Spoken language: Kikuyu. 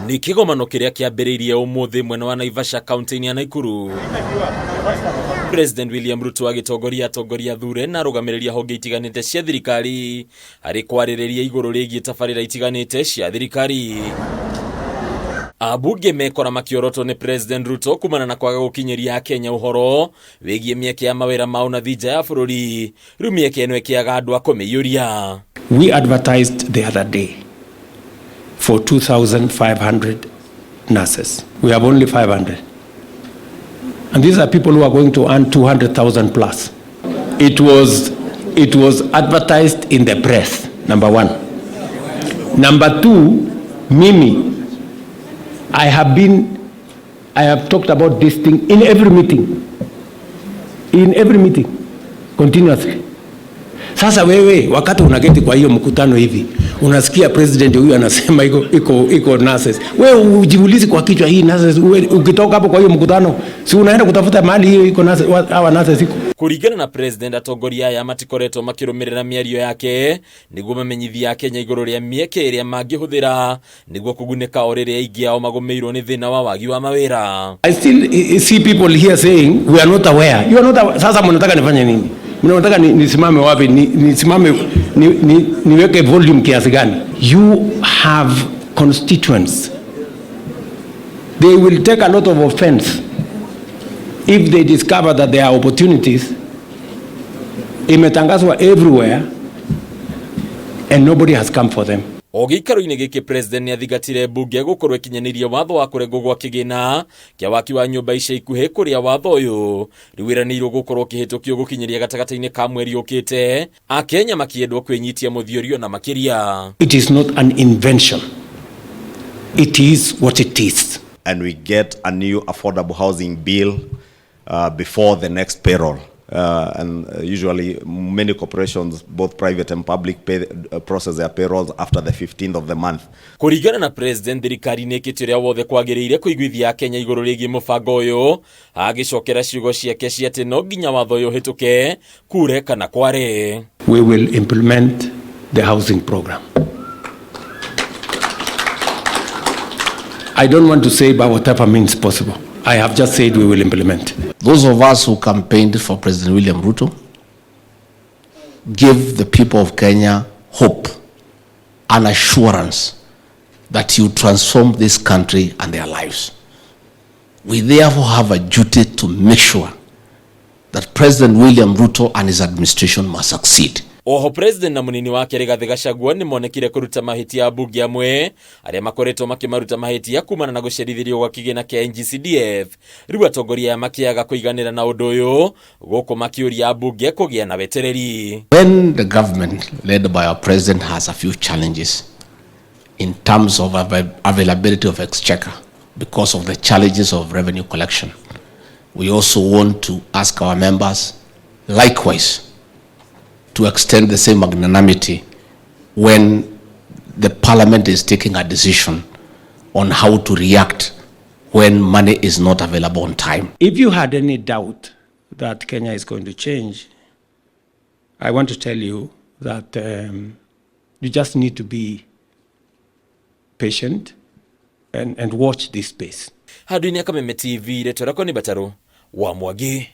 Nĩ kĩgomano kĩrĩa kĩambĩrĩirie ũmũthĩ mwena wa Naivasha kaunti-inĩ ya Naikuru. President William Ruto agĩtongoria atongoria athure na arũgamĩrĩri a honge itiganĩte cia thirikari harĩ kwarĩrĩria igũrũ rĩgiĩ tabarĩra itiganĩte cia thirikari. Ambunge mekora makĩorotwo nĩ President Ruto kumana na kwaga gũkinyĩria Akenya ũhoro wĩgiĩ mĩeke ya mawĩra ma ũnathi nja ya bũrũri. Rĩu mĩeke ĩno ĩkĩaga andũ a kũmĩiyũria. We advertised the other day for 2,500 nurses. We have only 500. And these are people who are going to earn 200,000 plus. It was advertised in the press, number one. Number two, mimi, I have talked about this thing in every meeting. In every meeting, continuously. Sasa wewe wakati unaketi kwa hiyo mkutano hivi, unasikia president huyu anasema iko nurses. Wewe ujiulize kwa kichwa hii nurses, wewe ukitoka hapo kwa hiyo mkutano, si unaenda kutafuta mahali hiyo iko nurses, hawa nurses iko. Kũringana na president, atongoria aya matikoretwo makĩrũmĩrĩra mĩario yake nĩguo mamenyithie Akenya igũrũ rĩa mĩeke ĩrĩa mangĩhũthĩra nĩguo kũgunĩka o rĩrĩa aingĩ ao magũmĩirwo nĩ thĩna wa wagi wa mawĩra. I still see people here saying we are not aware. You are not aware. Sasa mnataka nifanye nini? Mnataka nisimame wapi? Nisimame niweke volume kiasi gani? You have constituents. They will take a lot of offense if they discover that there are opportunities imetangazwa everywhere and nobody has come for them. O gĩikaro-inĩ gĩkĩ, president nĩ athingatire mbunge gũkorwo ĩkinyanĩirie watho wa kũrengwo gwa kĩgĩna kĩa waki wa nyũmba ica ikuhĩ, kũrĩa watho ũyũ rĩu wĩranĩirwo gũkorwo ũkĩhĩtũkio gũkinyĩria gatagatĩ-inĩ ka mweri ũkĩte, Akenya makĩendwo kwĩnyitia mũthiorio na makĩria. It is not an invention. It is what it is. And we get a new affordable housing bill before the next payroll. And usually many corporations, both private and public, process their payrolls after the 15th of the month. Kũringana na president, thirikari nĩ ĩkĩte ũrĩa wothe kwagĩrĩire kũiguithia Akenya igũrũ rĩgiĩ mũbango ũyũ, agĩcokera ciugo ciake cia atĩ no nginya watho ũyũ ũhĩtũke kure kana kware. We will implement the housing program. I don't want to say by whatever means possible. I have just said we will implement. Those of us who campaigned for President William Ruto give the people of Kenya hope and assurance that he will transform this country and their lives. We therefore have a duty to make sure that President William Ruto and his administration must succeed. Oho president na munini wake Rigathi Gachagua nĩ monekire kũruta mahĩtia ambunge amwe arĩa makoretwo makĩmaruta mahĩtia kumana na gũcerithĩrio gwa kĩgĩna kĩa NGCDF. Rĩu atongoria aya makĩaga kũiganĩra na ũndũ ũyũ, gũkũ makĩũria ambunge kũgĩa na wetereri. When the government led by our president has a few challenges in terms of availability of exchequer because of the challenges of revenue collection, we also want to ask our members likewise to extend the same magnanimity when the parliament is taking a decision on how to react when money is not available on time. If you had any doubt that Kenya is going to change, I want to tell you that you just need to be patient and watch this space. Handũ-inĩ ya Kameme TV, rĩtwa rĩakwa nĩ Batarũ wa Mwangi.